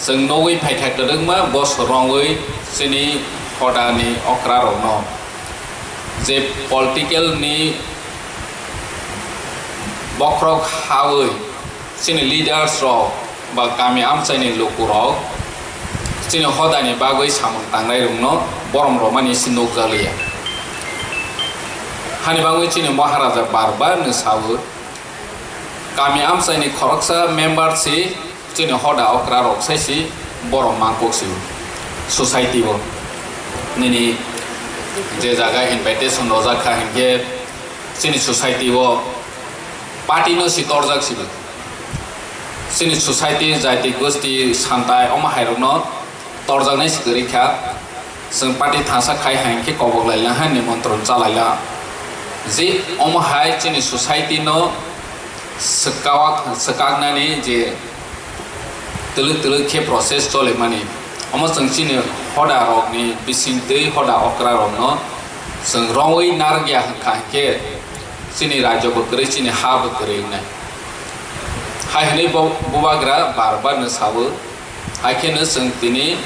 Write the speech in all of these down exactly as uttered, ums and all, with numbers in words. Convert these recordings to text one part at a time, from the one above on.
Chwng nugwi phaikha kwrwngma bosor rwngwi chini hodani okrarokno je political ni bokhorok hawi chini leaders rok ba kami amchaini lukurok chini hodani bagwi samung tangnai rokno borom rwmani se nukjakliya. Hani bagwi chini Maharaja bar bar no sawi kami amchaini khoroksa member si chini hoda okra rok sai si borom mangkok si society o nini je jaga invitation rojak kha hinkhe chini society o party no si torjak sibo. Chini society, jati, gosti, santai, omo hai rokno torjaknai si kwrwi kha. Chwng party thangsa khai hai hinkhe kobok laila hai nimontron chalaila. Je omo hai chini society no swkawak-, swkaknani je twlwk twlwk khe process cholimani. Omo chwng chini hoda rokni bising twi hoda okra rokno chwng rongwi narwkya hwnkha hinkhe chini rajyo bo kwrwi, chini ha bo kwrwi wngnai. Hai hwnwi bo bubagra bar bar no sawo. Hai kheno chwng tini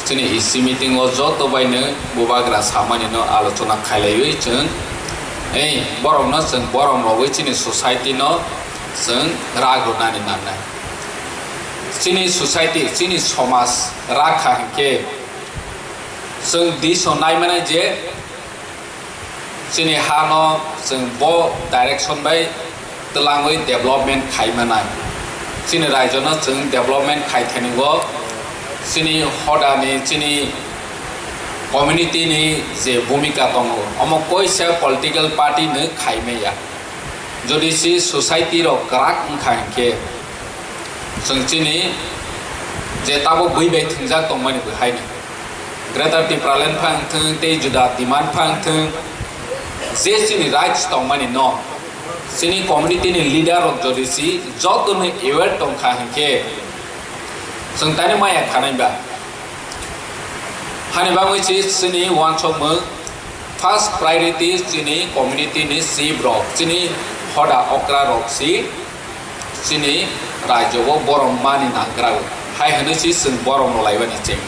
chini E C meeting o joto bai no bubagra samani no alochona khailaiwi chwng, ei, borok no chwng borom rogwi chini society no chwng rak rwnani nangnai. Chini society, chini somaj rak kha hinkhe chwng diso nai mano je chini ha no chwng bo direction bai twlangwi development khai manai. Chini raijo no chwng development khai thani o chini hoda ni, chini community ni je bhumika tongo, omo koisa political party no khai maya. Jodi si society rok kwrak wngkha hinkhe, chwng chini je tabuk bui bai thwngjak tongmani bo haino Greater Tipraland phang thwng tei juda demand phang thwng, je chini rights tongmani no chini community ni leader rok jodi si joto no aware tongkha hinkhe, chwng tani maya khanai ba? Hani bagwi si chini wansokmung first priority chini community ni chief rok, chini hoda okra rok si chini rajyo o borom mani nangkrak. Hai hwnwi si chwng borom rwlaibani cheng.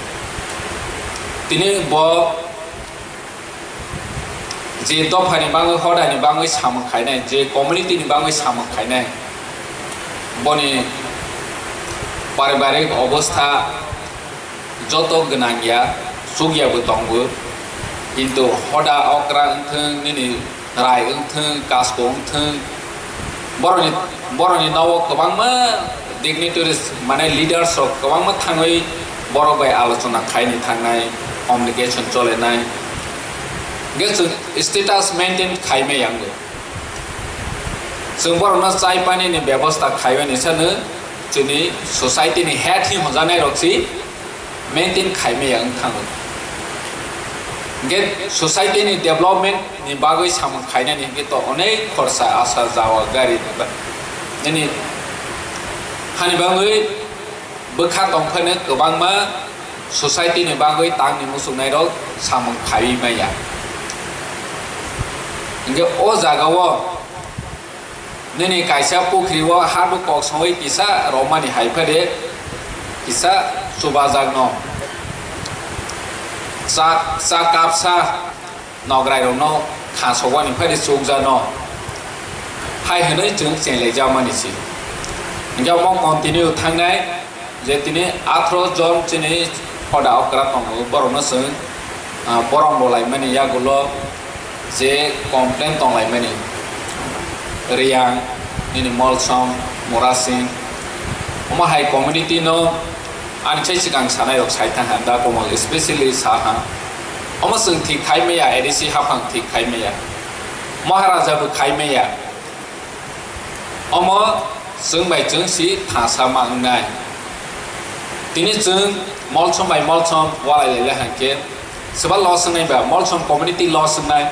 Tini bo je dophani bagwi, hodani bagwi samung khainai, je community ni bagwi samung khainai, boni paribarik obostha joto gwnang ya, chukya bo tongo, kintu hoda okra wngthwng, nini rai wngthwng, kasko wngthwng, borokni, borokni nogo kwbangma dignitaries, mane leaders rok kwbangma thangwi borok bai alochona khaini thangnai, communication cholenai. Hwnkhe chwng status maintain khaimai yango. Chwng borokno chai pani ni bebosta khaimani sano chini society ni head hinwi hwnjaknai rok si maintain khaimaya wng thango. Hwnkhe society ni development ni bagwi samung khainani hwnkhe to onek khorsa, asa, jawa, gari ni ba-, nini hani bagwi bwkha tongphano kwbangma society ni bagwi tangni muchungnairok samung khaiwi maya. Hwnkhe o jagao nini kaisa pukhri o haduk kok songwi kisa romani hai phade kisa chubajakno cha, cha kapsa nograi rokno khasokmani phai chukjakno hai hwnwi chwng chenglaijakmani si. Hwnkhe omo continue thangnai je tini atharo jon chini hoda okra tongo, borokno chwng, ah, borom rwlaimani yagulo je complain tonglaimani Riyang, nini Molsom, Murasing, omo hai community no ani sai swkang sanai rok sai thang ha, da Komal especially sa ha. Omo chwng thik khai maya, A D C haphang thik khai maya, Maharaja bo khai maya. Omo chwng bai chwng si thasa ma wngnai. Tini chwng Molsom bai Molsom walai lai le hangke, swba loss wngnai ba, Molsom community loss wngnai.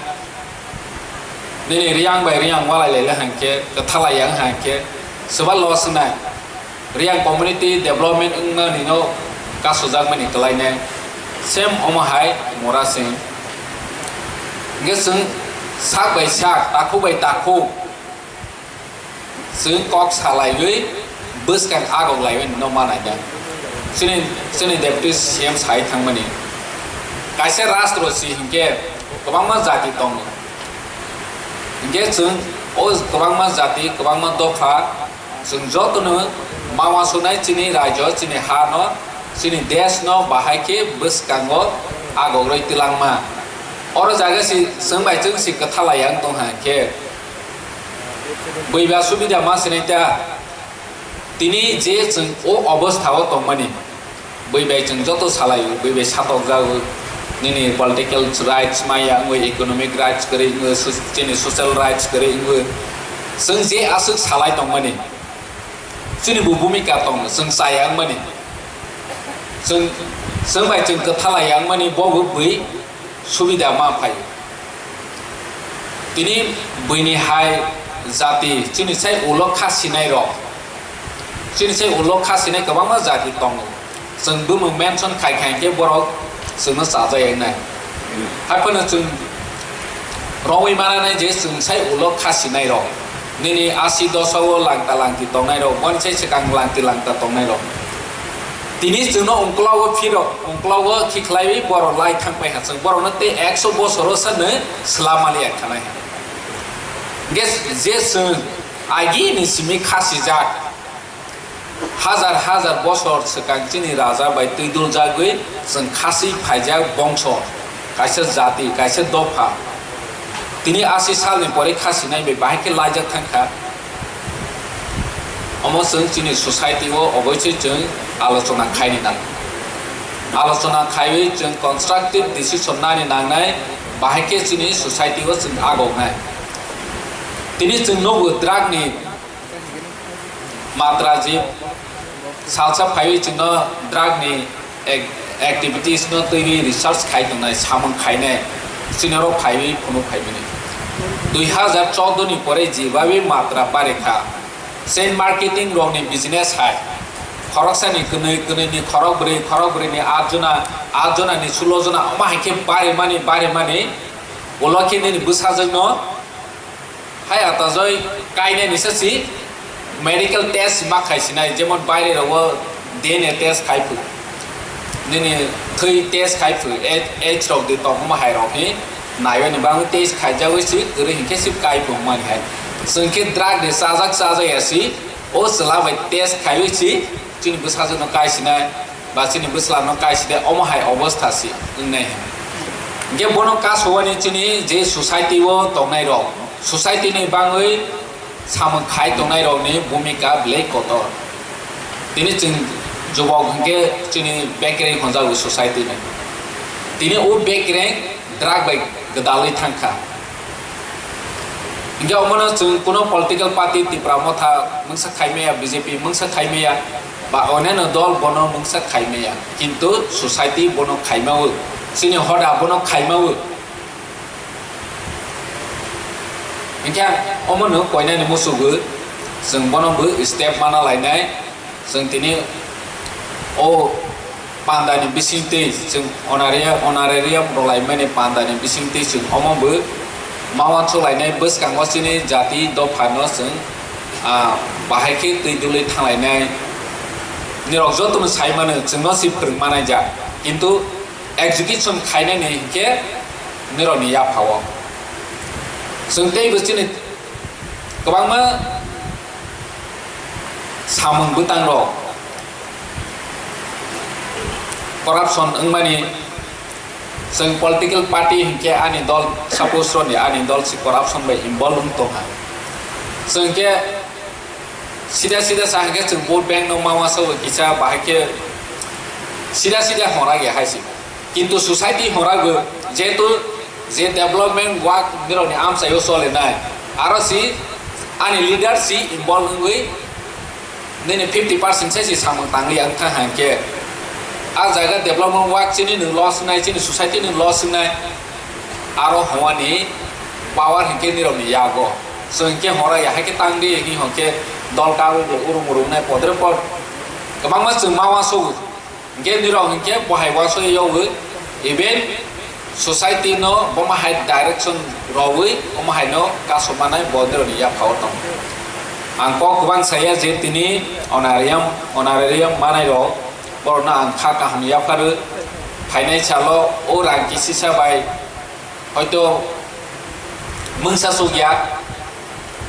Nini Riyang bai Riyang walai lai le hangke, kwthalai yang hangke, swba loss wngnai. Riyang community development wngmani no kasujak mani kwlai nai. Same omo hai Murasing. Hingke chwng sak bai sak, takhuk bai takhuk, chwng kok salaiwi bwskang agok laiwi no ma naikha. Chini, chini Deputy C M sai thangmani, kaisa rastro si hinkhe kwbangma jati tongo. Hinkhe chwng o kwbangma jati, kwbangma dopha, chwng jotono ma uansuknai chini rajyo, chini ha no, chini desh no bahai khe bwskango agogrwi twlangma. Oro jaga si chwng bai chwng si kwthalai ang tongha hinkhe, bui ba subida ma sinai ta. Tini je chwng o obostha o tongmani, bui bai chwng joto salai o, bui bai satok jago, nini political rights maya wngwi, economic rights kwrwi wngwi, so-, chini social rights kwrwi wngwi, chwng je aswk salai tongmani, chini bo bhumika tongo, chwng chaya wngmani, chwng, chwng bai chwng kwthalai wngmani, bo bo bui subida ma phai. Tini buini hai jati, chini sai ulo kha sinai rok, chini sai ulo kha sinai kwbangma jati tongo. Chwng bumung mention khai khai khe borok chwngno chajai nai. Hai phano chwng rongwi mana nai je chwng sai ulo kha sinai rok. Nini asi dosa o langta langti tongnai rok, boni sai swkang langti langta tongnai rok. Tini chwngno ungkla o phiro, ungkla o khikhlaiwi borok lai thang pai ha chwng. Borokno tei ekso bosor o sanwi swlam mali ya khanai ha. Ge-, je chwng agi ni simi kha sijak, hajar hajar bosor swkang chini raja bai twi duljagwi chwng khasi phaijak bongso, kaisa jati, kaisa dopha. Tini asi salni pore kha sinai bai bahai khe laijak thang kha. Omo chwng chini society o oboisoi chwng alochona khaini nang. Alochona khaiwi chwng constructive decision nani nangnai, bahai khe chini society o chwng agoknai. Tini chwng nugo drug ni matra je salsa phaiwi chwngno drug ni ac-, activities no twiwi research khai tongnai, samung khainai, chini oro phaiwi phunuk phaimani. Dui hazar chordo ni pore jebabi matra barekha, chain marketing rokni business hai, khoroksani kwnwi, kwnwini khorokbrwi, khorokbrwini atjona, atjonani sulojona, omo hai khe barimani, barimani, ulo khe nini bwsajwkno hai atajoi kainai nisa si medical test ma khai sinai, jemon baire rogo D N A test khai phu, nini thwi test khai phu, age, age rok de tongma hai rok hi naiwi ni bagwi test khai jagwi si kwrwi hinkhe si kai phu mani hai. Chwng khe drug de chajak chajak ya si, o chwla bai test khaiwi si chini bwsajwk no kai sinai. Ba chini bwsla no kai side omo hai obostha si wngnai. Hingke bono kasowani chini je society o tongnai rok, society ni bangwi samung khai tongnai rok ni bhumika belai kotor. Tini chwng jubok hingke chini bekereng honjago society ni. Tini o bekereng drug bai gwdalwi thangkha. Hingke omono chwng kuno political party Tipra Motha mungsa khaimaya, B J P mungsa khaimaya, ba oneno dol bono mungsa khaimaya, kintu society bono khaimawo, chini hoda bono khaimawo. Hingke omono koinani musugo chwng bono bo step mana lainai. Chwng tini o pandani bisingtwi chwng honoria-, honorarium rwlaimani pandani bisingtwi chwng omo bo ma uansuk lainai bwskango chini jati dophano chwng, ah, bahai khe twi dului thanglainai. Nirok jotono sai mano chwngno se phwrwng manai jak, kintu execution khainani hinkhe nirokni yaphao chwng teibo chini kwbangma samung bwtang rok corruption wngmani, chwng political party hinkhe ani dol, suppose roni ani dol si corruption bai involve wng tongkha, chwng khe sida sida sa hinkhe chwng vote bank no ma uansukgo kisa bahai khe sida sida hora ya hai si. Kintu society hora bo, jehetu je development work nirokni amchaio cholenai, aro si ani leader si involve wngwi nini fifty percent sai si samung tangwi ang thang hangkhe, a jaga development work chini nwng loss wngnai, chini society nwng loss wngnai, aro hwnani power hinkhe nirokni yago. Chwng hinkhe hora ya haikhe tangdi hinwi hwnkhe dol kawi de urum urum nai podre pod kwbangma chwng ma uansukgo. Hinkhe nirok hinkhe bohai uansukya yawi, even society no bomo hai direction rwwi omo hai no kasuk manai bo nirokni yaphao tongo. Ang kok kwbang saya je tini honorarium, honorarium manai rok Borokno ang kha kaham yapharo. Phainai salo o rang kisisa bai hoito mungsa sukya,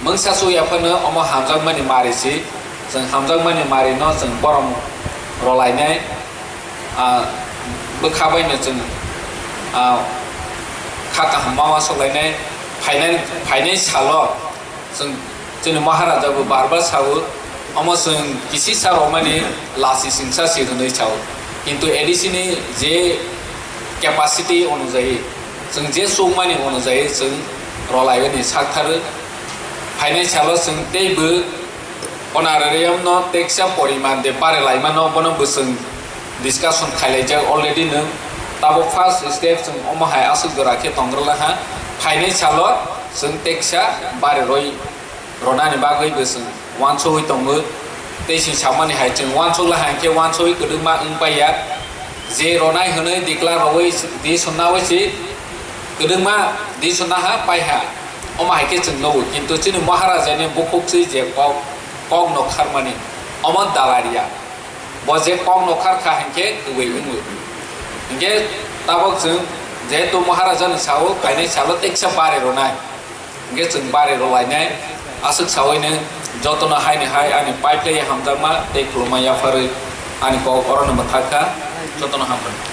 mungsa sukya phano omo hamjakmani mari si. Chwng hamjakmani mari no chwng borom rolainai, ah, bwkha bai no chwng, ah, kha kaham ma uansuk lainai. Phainai, phainai salo chwng, chini Maharaja bo bar bar sao, omo chwng kisisa romani lasi singsa si hwnwi sao. Kintu A D C ni je capacity onujai, chwng je chukmani onujai chwng rolaibani saktharo. Phainai salo chwng teibo honorarium no teksa poriman de bare laimano bono bo chwng discussion khailaijak already no. Tabuk first step chwng omo hai aswk jora khe tongwrwla ha. Phainai salo chwng teksa bare roi ronani bagwi bo chwng uansugwi tongo. Tei chwng samani hai chwng uansukla hai khe uansugwi kwdwkma wng paiya. Je ronai hwnwi declare rogwi di sonna wi si kwdwkma di sonna ha pai ha. Omo hai khe chwng nugo, kintu chini Maharaja ni bukhuk si je kok, kok no kharmani, omo dalaria. Bo je kok no khar kha hinkhe kwbwi wngo. Hinkhe tabuk chwng jehetu Maharaja ni sao kainai salo teksa bare ronai. Hinkhe chwng bare rolainai aswk saui no jotono haini hai ani pipeline hamjakma tei khulumma yapharwi ani kok orono mwthak kha. Jotono hambai.